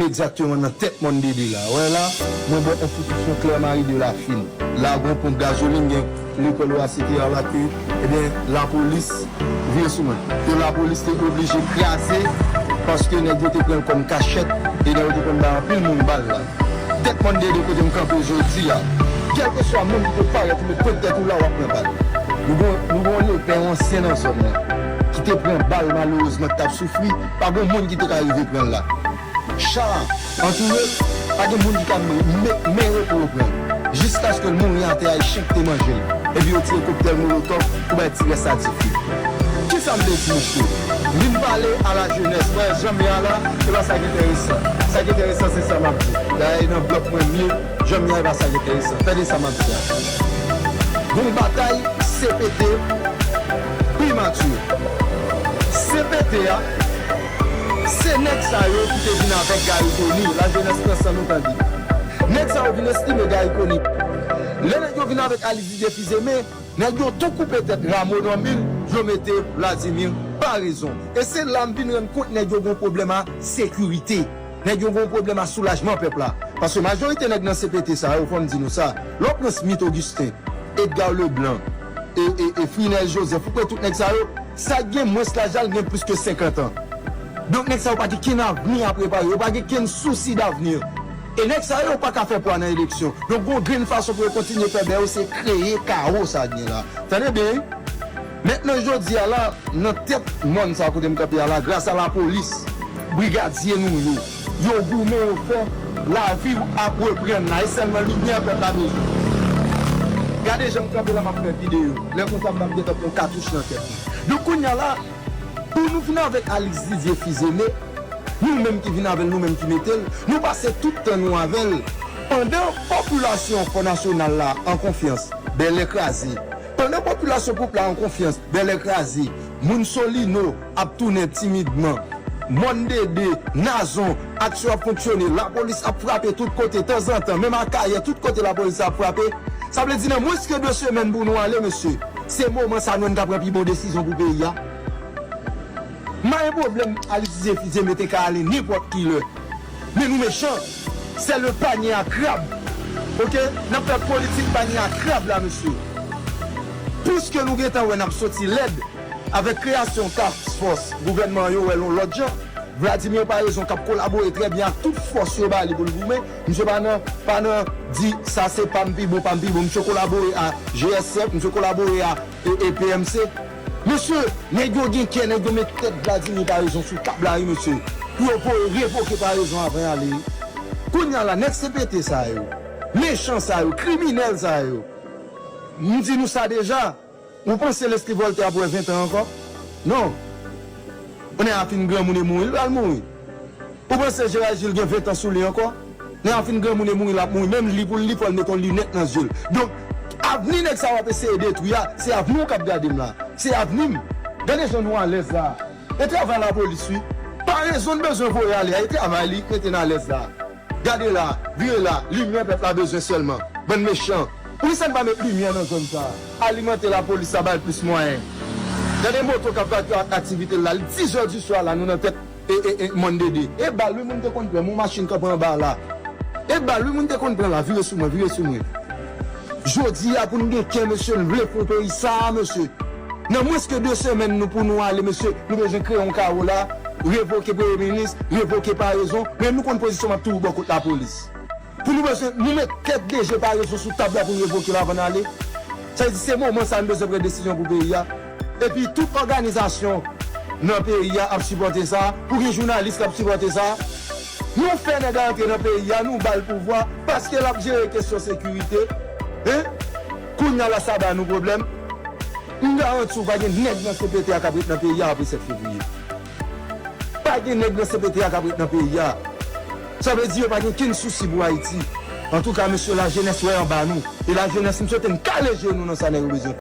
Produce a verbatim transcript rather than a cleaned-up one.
Egzakteman nan tèt Mòn Dede la. Wè la, mwen bò enstitisyon Claire Marie de la Fin. La, gon ponp gazolin, gen lekòl Oasite a la ke, ebyen, lapolis vire sou mwen. Ke lapolis te oblije kraze, paske nèg yo te pran l kòm kachèt, e nèg yo te konn bay anpil moun bal la. Tèt Mòn Dede kote m kanpe jodi a. Kèlkeswa moun ki te parèt ou met pwent tèt ou la, w ap pran bal. Nou gon, nou gon lepè ansyen nan zòn nan, ki te pran bal malerezman, ki t ap soufri, pa gon moun ki te ka rive pran l la. Cha a antoure l, pa gen moun ki ka men, men, men repo yo pran l. Jiskaske l mouri atè a, e chen ki te manje l. Epi yo tire koktèl molotòf pou bay ti rès a dife. Kisa m vle di, mesye? M vin pale a la jenès. Wè, jan m ye a la, se pa sa ki enteresan. Sa ki enteresan, se sa m ap di. Dayè, e nan blòk mwen m ye, jan m ye a, e pa sa ki enteresan. Tande sa m ap di a. Gon batay C P T, primati. C P T a, se nèg sa yo ki te vin avèk Garry Conille, lajenès pran san nou tande. Nèg sa yo vin estime Garry Conille. Lè nèg yo vin avèk Alix Didier Fils-Aimé, nèg yo tou koupe tèt Rameau Normil, yo mete Vladimir Paraison. E se la m vin rann kont nèg yo gon pwoblèm a sekirite. Nèg yo gon pwoblèm a soulajman pèp la. Paske majorite nèg nan C P T sa yo, fò m di nou sa, lè w pran Smith Augustin, Edgar Leblanc, e, e, e Frinel Joseph, ou kwè tout nèg sa yo, sa k gen mwens laj la, l gen plis ke senkant an. Donk, nèg sa yo pa gen kenn avni a prepare, yo pa gen kenn sousi davni. E nèg sa yo, yo pa ka fè pwa nan eleksyon. Donk, gon grenn fason pou yo kontinye fè bè yo, se kreye kawo sa k gen la. Tande byen, wi. Mentnan, jodi a la, nan tèt mòn sa kote m kanpe a la, gras a lapolis, brigadye nou yo, yo goumen, yo fè lavi ap reprann la, e sèlman limyè pèp la bezwen. Gade jan m kanpe la, m ap fè videyo. Lè konsa, m p ap gentan pran katouch nan tèt mwen. Donk, kounye a la, pou nou vin avèk Alix Didier Fils-Aimé, nou menm ki vin avè l, nou menm ki mete l, nou pase tout tan nou avè l. Pandan popilasyon Fò Nasyonal la an konfyans, bèlè kraze. Pandan popilasyon Pwoup la an konfyans, bèlè kraze. Moun Solino ap tounen timidman. Mòn Dede, Nazon, aksyon ap fonksyone. Lapolis ap frape tout kote, tanzantan, menm Akayè, tout kote lapolis ap frape. Sa vle di nan mwens ke de semèn pou nou ale, mesye. Se moman sa nou menm ka pran pi bon desizyon pou peyi a. M pa gen pwoblèm, Alix Didier Fils-Aimé te ka ale nenpòt ki lè. Men nou mechan. C'est le panier à crabe. Oke? N ap fè politik panye a krab la, mesye. Piske nou gentan wè n ap soti lèd avèk kreyasyon task force gouvènman an, yo wè l yon lòt jan. Vladimir Paraison k ap kolabore trè byen ak tout fòs yo ba li pou l goumen. Misye pa nan, pa nan di sa se pa m pi bon, pa m pi bon. Misye kolabore a G S F, misye kolabore a e, e P M C. Mesye, nèg yo gen kè, nèg yo met tèt Vladimir Paraison sou tab la, wi, mesye. Pou yo voye revoke Paraison avan y ale, wi. Kounye a la, nèg C P T sa yo, mechan sa yo, kriminèl sa yo, m di nou sa deja, ou panse Leslie Voltaire ap wè ven tan ankò? Non. Kounye a fin granmoun e mouri, l pral mouri. Ou panse Gérard Gilles gen ven tan sou li ankò? Lè a fin granmoun e mouri, l ap mouri. Menm li pou l li, fò l mete yon linèt nan zye l. Donk, avni nèg sa yo ap eseye detwi a, se avni w k ap gade m la. Se avni m. Gade jan nou alèz la. E travay lapolis, wi. Paraison n bezwen voye ale a, e travay li k mete n alèz la. Gade la, vire la, limyè pèp la bezwen sèlman. Bann mechan. Poukisa n pa met limyè nan zòn sa a? Alimante lapolis la, ba l plis mwayen. Gade moto k ap vake ak aktivite l la. Li dis zè di swa la, nou nan tèt e, e, e, Mòn Dede. E bal, wi, moun te konn pran. Yon machin kanpe anba la. E bal, wi, moun te konn pran la. Vire sou mwen, vire sou mwen. Jodi a, pou n gen kè, mesye, n vle fè yon peyi sa a, mesye. Nan mwens ke de semèn, nou, pou nou ale, mesye, nou bezwen kreye yon kawo la, revoke premye minis, revoke Paraison. Men nou konn pozisyon m ap toujou bò kot lapolis. Pou nou bezwen, nou met tèt D G Paraison sou tab la pou n revoke l avan n ale. Sa vle di se moman sa a nou bezwen pran desizyon pou peyi a. Epi tout òganizasyon nan peyi a ap sipòte sa, pou gen jounalis k ap sipòte sa. Nou fè nèg la antre nan peyi a, nou ba l pouvwa, paske l ap jere kesyon sekirite. Hein? Kounye a la sa ba nou pwoblèm. M garanti w pa gen nèg nan C P T a k ap ret nan peyi a apre sèt fevriye. Pa gen nèg nan C P T a k ap ret nan peyi a. Sa vle di yo pa gen kenn sousi pou Ayiti. Antouka, mesye, lajenès wè anba nou. E lajenès, m swete n kale je nou nan sa nèg yo bezwen.